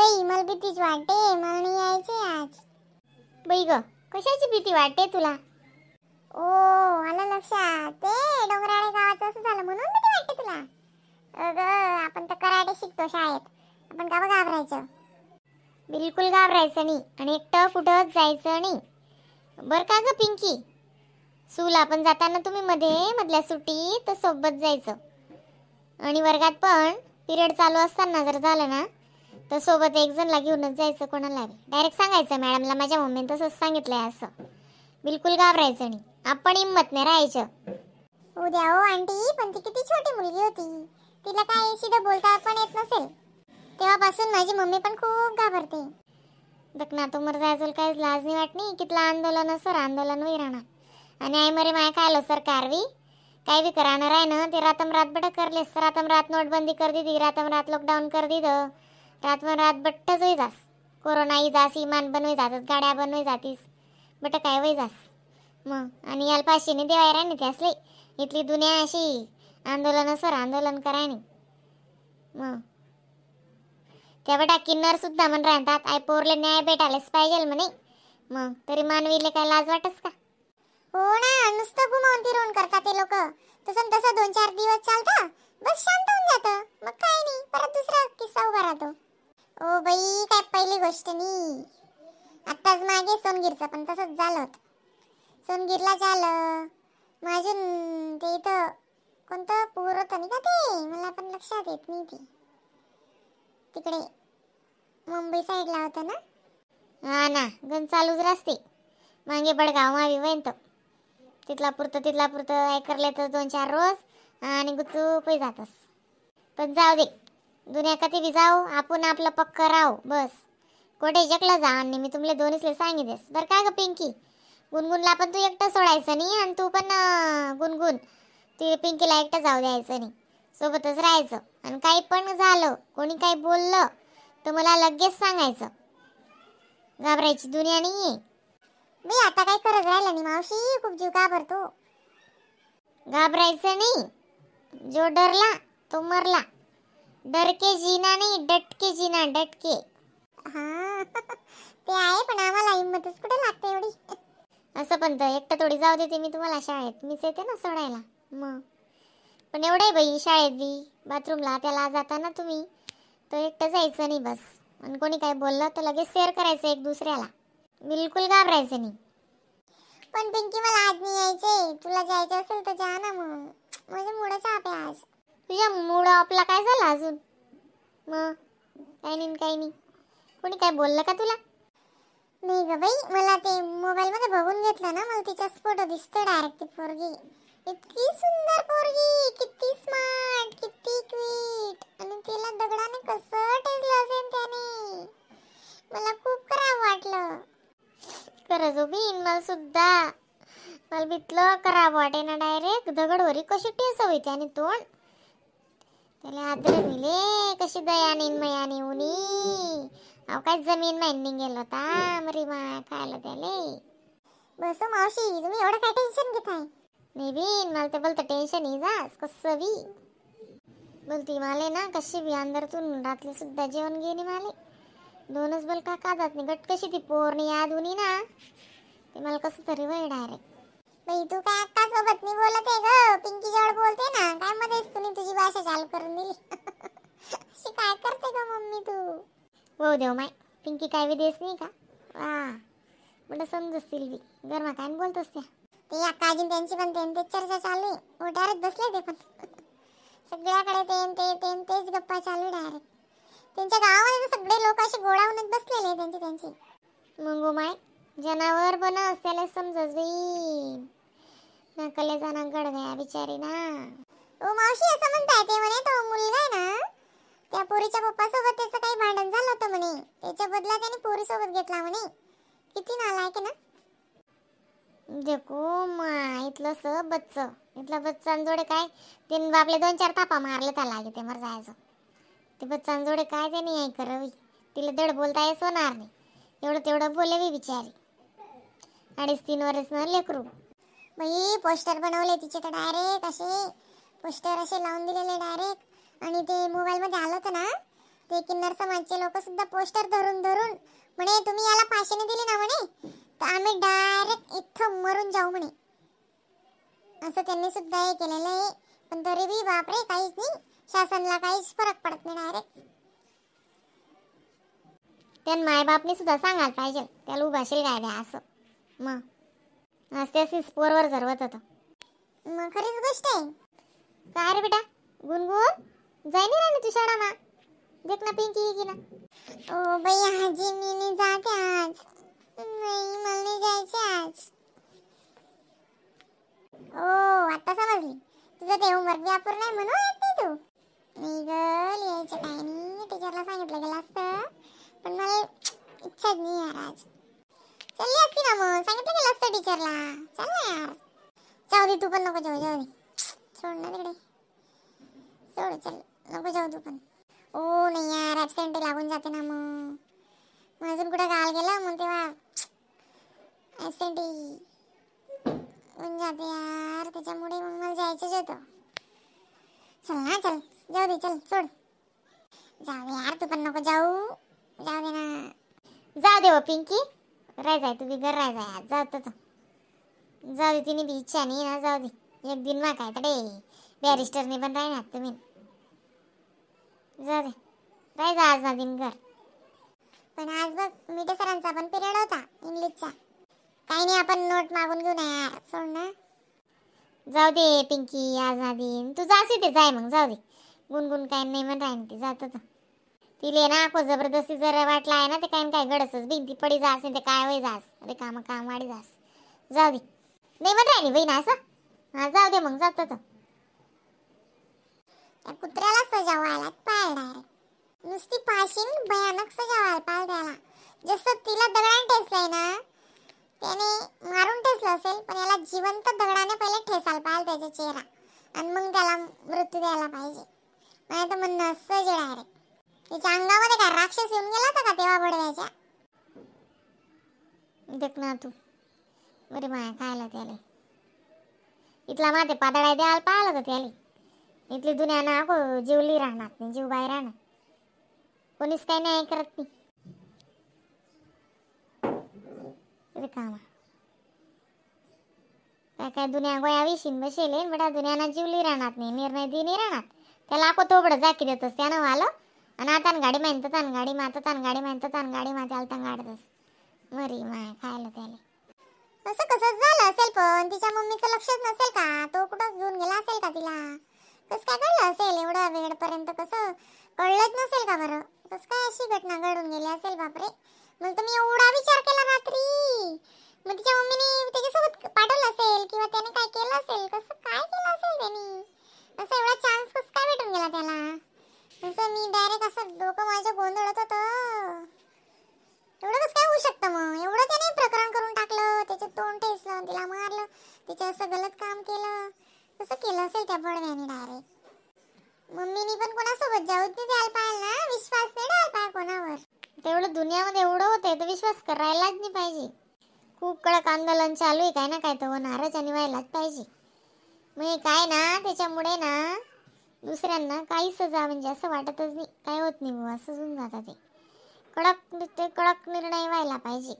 बाई, मला भीतीच वाटते, मला नाही यायचे आज. बाई ग, कशाची भीती वाटते तुला? ओ, आलं लक्षात, ते डोंगराळे गावाचं असं झालं म्हणून भीती वाटते तुला. अगं, आपण तर कराटे शिकतो शाळेत, आपण का बं घाबरायचं? बिलकुल घाबरायचं नाही आणि एकटं कुठंच जायचं नाही, बरं का ग पिंकी? सूला पण जाताना तुम्ही मध्ये मधल्या सुट्टी तर सोबत जायचं आणि वर्गात पण पिरियड चालू असताना जर झालं ना तर सोबत एक जणला घेऊनच जायचं कोणाला. डायरेक्ट सांगायचं मॅडमला, माझ्या मम्मीने तसंच सांगितलंय असं. बिलकुल घाबरायचं नाही, आपण हिंमत नाही राहायचं. उद्या हो आंटी, पण ती किती छोटी मुलगी होती, तिला काय सीधं बोलता पण येत नसेल. तेव्हापासून माझी मम्मी पण खूप घाबरते. बघ ना, तुमर जायचं काहीच लाज नाही वाटणी. कितला आंदोलन असर आंदोलन होई राहणार आणि आई मरे माय काय आलो सरकार बी काय बी कराणार आहे ना, ते रातम रात बट करलेस. रातम रात नोटबंदी कर दिदी, रातम रात लॉकडाऊन कर दिलं, रातम रात बट्टच होई जास. कोरोना ही जास, इमान बनवी जातात, गाड्या बनवी जातीस, बट काय होई जास मग. आणि याला पाचशेने देवाय राहणे ते असले इथली दुनिया अशी आंदोलन सर आंदोलन करायनी. मग त्या बटा किन्नर सुद्धा म्हण राहतात आई पोरले न्याय भेटायलाच पाहिजे म्हणे. मग तरी मानवीले काय लाज वाटस का? हो ना, नुसतं घुमावून फिरवून करतात ते लोक. तसं तसं 2-4 दिवस चालतं, बस शांत होऊन जातं, मग काय नाही, परत दुसरा किस्सा उभा राहतो. ओ बाई, काय पहिली गोष्ट नाही. आत्ताच मागे सोनगीरचं पण तसंच झालं होतं. सोनगीरला झालं, मग अजून ते इथं कोणतं पूर होतं नाही का ते, मला पण लक्षात येत नाही ते, तिकडे मुंबई साईडला होतं ना. हा ना, गण चालूच राहते. मागे बडगाव मावी वैन तिथला पुरतं तिथला पुरतं ऐकरले तर 2-4 रोज आणि गुचूपही जातस. पण जाऊ दे, दुनिया कधी बी जाऊ, आपण आपलं पक्क राहू बस. कोठे जगलं जा आणि मी तुमले दोन्हीसले सांगितलेस बरं का ग पिंकी. गुनगुनला पण तू एकटं सोडायचं नाही आणि तू पण गुनगुन ती पिंकीला एकटं जाऊ द्यायचं नाही, सोबतच राहायचं. आणि काही पण झालं, कोणी काही बोललं तर मला लगेच सांगायचं. घाबरायची दुनिया नाही आहे. मी आता काय करत राहिलं नाही मावशी, खूप जीव घाबरतो. घाबरायचं नाही, जो डरला तो मरला. डर के जीना नाही, डट के जीना, डट के. हा ते आहे, पण आम्हाला हिंमतच कुठे लागते एवढी. असं पण तर एकटं थोडी जाऊ देते मी तुम्हाला शाळेत, मीच येते ना सोडायला. मग पण एवढं आहे बाई, शाळेत बी बाथरूमला त्याला जाता ना तुम्ही तर एकटं जायचं नाही बस. आणि कोणी काय बोललं तर लगेच शेअर करायचं एक दुसऱ्याला, बिलकुल घाबरायचं नाही. पण पिंकी मला आज नाही यायचे, तुला जायचं असेल तर जा ना मग, माझं मूडच ऑफ आहे आज. तुझ्या मूड ऑफला काय झालं अजून? मग काही नाही काही नाही, कोणी काय बोललं का तुला? नाही ग बाई, मला ते मोबाईल मध्ये बघून घेतलं ना, मला तिचाच फोटो दिसतो डायरेक्ट. ती पोरगी इतकी सुंदर पोरगी, किती स्मार्ट, किती क्वीट, आणि तिला दगडाने कसं टेचलं असेल त्याने, मला खूप खराब वाटलं. खरंच हो बीन, मला सुद्धा मला भीतलं खराब वाटे ना. डायरेक्ट दगडवरी कशी टेस होई त्याने तोंड त्याला आदर मिले कशी दयाने मयाने उनी. अहो काय जमीन माहिती गेलो होता मरी मा खायला त्याले. बसो मावशी, तुम्ही एवढं काय टेन्शन घेताय? नाही बीन, मला ते बोलतं टेन्शन नाही जास कसं बी बोलती माले ना, कशी बी अंदरतून रात्री सुद्धा जेवण घेणे माले दोनच बल का कादात नाही गट कशी ती पोरणी याद उनी ना, ते मला कसं तरी वय डायरेक्ट. बाई तू काय अक्का सोबत नाही बोलत आहे ग, पिंकी जवळ बोलते ना, काय मध्येच तुम्ही तुझी भाषा चालू करून दिली. अशी काय करते ग मम्मी तू? हो देव माय, पिंकी काय विदेश नाही का? वा मला समजतील बी गरमा काय बोलतोस त्या. ते अक्का अजून त्यांची पण तेच चर्चा चालू आहे, ओट्यावरच बसले ते पण, सगळ्याकडे ते ते ते तेच गप्पा चालू डायरेक्ट. त्यांच्या गावामध्ये तर सगळे लोक असे गोळावूनच बसलेले त्यांचे त्यांचे. मग माय जनावर बनस त्याला समजस बाई ना, कलेजा ना गड गया बिचारी ना. ओ मावशी असं म्हणताय ते, म्हणे तो मुलगा आहे ना त्या पोरीच्या पप्पासोबत त्याचं काही भांडण झालं होतं म्हणे, त्याच्या बदला त्याने पोरीसोबत घेतला म्हणे. किती नालायक आहे ना. देखो मा इथलं स बच्च इथलं बच्चांजोडे काय ते बापले 2-4 थापा मारले त्याला ते मर जायचं. ते बच्चांजोडे काय ते नाही करावी, तिला दड बोलता येस होणार नाही, एवढं तेवढं बोलावी बिचारी. 2.5-3 वर्ष ना लेकरू. बाई पोस्टर बनवले तिचे तर डायरेक्ट असे पोस्टर असे लावून दिलेले डायरेक्ट. आणि ते मोबाईलमध्ये आलं होतं ना ते किन्नर समाजचे लोक सुद्धा पोस्टर धरून धरून म्हणे तुम्ही याला फाशीने दिली ना म्हणे तर आम्ही डायरेक्ट इथं मरून जाऊ म्हणे, असं त्यांनी सुद्धा हे केलेलं आहे. पण तरी बी बापरे काहीच नाही, शासनला काहीच फरक पडत नाही डायरेक्ट. त्या मायबापनी सुद्धा सांगायला पाहिजे त्याला उभाशील काय द्या असं. मग असते अशी स्पोरवर जरवत होतं. मग खरीच गोष्ट आहे. काय रे बेटा गुणगुण जाय नाही राहिली तू शाळा मा? देख ना पिंकी की ना. ओ बाई आजी मी नाही जाते आज, नाही मला नाही जायचे आज. ओ आता समजली तुझं ते होमवर्क बी अपूर्ण आहे म्हणून येत नाही तू. नाही ग लिहायचं काही नाही, टीचरला सांगितलं गेलं असतं पण मला इच्छाच नाही यार आज. चालली असती ना मग, सांगितलं गेलं असतं टीचरला. चल ना यार, जाऊ दे तू पण नको जाऊ, जाऊ दे सोड ना तिकडे, सोड चल नको जाऊ तू पण. ओ नाही यार ॲबसेंट लागून जाते ना मग, मग अजून कुठं गाल गेलं मग तेव्हा ॲबसेंटी होऊन जाते यार, त्याच्यामुळे मग मला जायचंच होतं. चल ना चल जाऊ दे चल सोड, जाऊ दे यार तू पण नको जाऊ, जाऊ दे ना. जाऊ दे हो पिंकी, राय जाय तू बी घर राय जाय आज, जाऊ तर जाऊ दे, तिने बी इच्छा नाही ना, जाऊ दे एक दिन मा काय तडे बॅरिस्टरने पण राहणार तुम्ही, जाऊ दे राय जा आज ना दिन घर. पण आज बघ मिठे सरांचा पण पिरियड होता इंग्लिशचा, काही नाही आपण नोट मागून घेऊ ना यार, सोड ना. जाऊ दे पिंकी आज ना दिन तू जाशील ते जाय मग, जाऊ दे गुणगुण काय नाही म्हण राहीन ते जात होतं तिले ना को जबरदस्ती जर वाटलं आहे ना ते काय काय गडसच भिंती पडी जास ते काय वय जास अरे काम काम वाढी जास, जाऊ दे नाही म्हण राहिली बहीण असं. हा जाऊ दे मग जात होतं. त्या कुत्र्याला सजावायला पाय डायरेक्ट नुसती फाशीन भयानक सजावायला पाय त्याला, जसं तिला दगडाने ठेचलंय ना त्याने मारून ठेचलं असेल पण याला जिवंत दगडाने पहिले ठेचायला पाहिजे त्याचा चेहरा आणि मग त्याला मृत्यू द्यायला पाहिजे. नाही तर म्हणणं असं जे डायरेक्ट त्याच्या अंगामध्ये काय राक्षस येऊन गेला होता का तेव्हा बडव्याच्या. देख ना तू बरे माया खायला त्याला इथला माते पातळ्या द्यायला पाहिलं होतं त्याला, इथली दुनिया ना को जीवली राहणार नाही, जीव बाहेर राहणार कोणीच काही नाही करत नाही. रिकामा काय काय दुनिया गोया विशीन बसेल बडा दुनियाना जीवली राहणार नाही, निर्णय दे नाही राहणार त्याला आको तोबडं जाकी देतस त्यानं आलं आणि आता गाडी मानतात आणि गाडी मारतात आणि गाडी मानतात आणि गाडी मारते आलता गाडतस मरी माय खायला त्याला. असं कसं झालं असेल पण तिच्या मम्मीचं लक्षच नसेल का, तो कुठं घेऊन गेला असेल का तिला, कसं काय घडलं असेल एवढं वेळपर्यंत कसं कळलंच नसेल का बरं, कसं काय अशी घटना घडून गेली असेल बापरे. मग तुम्ही एवढा विचार केला रात्री, मग तिच्या मम्मीने त्याच्यासोबत पाठवलं असेल किंवा त्याने काय केलं असेल, कसं काय केलं असेल त्याने, असं एवढा चान्स कसं काय भेटून गेला त्याला. असं मी डायरेक्ट असं डोकं माझं गोंधळत होतं, एवढं कसं काय होऊ शकतं. मग एवढं त्याने प्रकरण करून टाकलं, त्याचं तोंड ठेचलं, तिला मारलं, तिचं असं गलत काम केलं, कसं केलं असेल त्या बडव्याने डायरेक्ट. मम्मीनी पण कोणासोबत जाऊ नाही द्यायला पाहिजे ना, विश्वास नाही द्यायला पाहिजे कोणावर. तेवढं दुनियामध्ये एवढं होतंय तर विश्वास करायलाच नाही पाहिजे. खूप कडक आंदोलन चालू आहे, काय ना काय तर होणारच आणि व्हायलाच पाहिजे. मग हे काय ना त्याच्यामुळे ना दुसऱ्यांना काही सजा म्हणजे असं वाटतच नाही, काय होत नाही बुवा असं होऊन जातं ते. कडक ते कडक निर्णय व्हायला पाहिजे.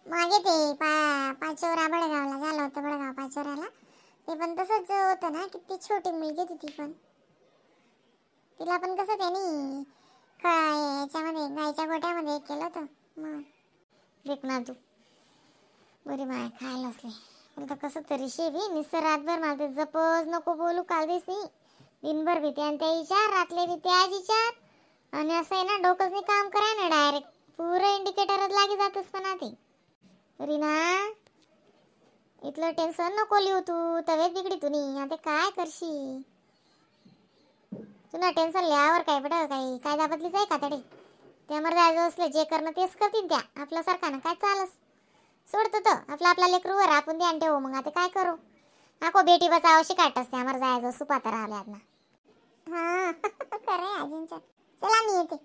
मागे ते पाचोरा बडगावला झालं होतं, बडगाव पाचोऱ्याला ते पण तसंच होतं ना, किती छोटी मुलगी होती ती पण, तिला पण कसं त्यांनी याच्यामध्ये गायच्या गोट्यामध्ये केलं होतं. मग देख ना तू बरी माय खायला असले मला तर कसं तरी शेवी निसर रातभर मला ते जपच नको बोलू काल दिस नाही, दिनभर भीती आणि त्या विचार रातले भीती आज विचार आणि असं आहे ना डोकंच नाही काम कराय ना डायरेक्ट पुरं इंडिकेटरच लागी जातच पण ते. रीना इथलं टेन्शन नको लिहू तू, तब्येत बिगडी तू नाही आता काय करशी तू ना टेन्शन लिहावर काय बडं काही काय दाबतलीच आहे का तडे त्यावर जायचं असलं जे करणं तेच करतील त्या आपल्यासारखा ना काय चालस सोडतो तर आपला आपला लेकरूवर आपण ध्यान ठेवू. मग आता काय करू नको बेटी बचाव शिकाटस त्यावर जायचं सुपात राहिल्यात ना. हां खरं आहे आजींचं. चला मी येते.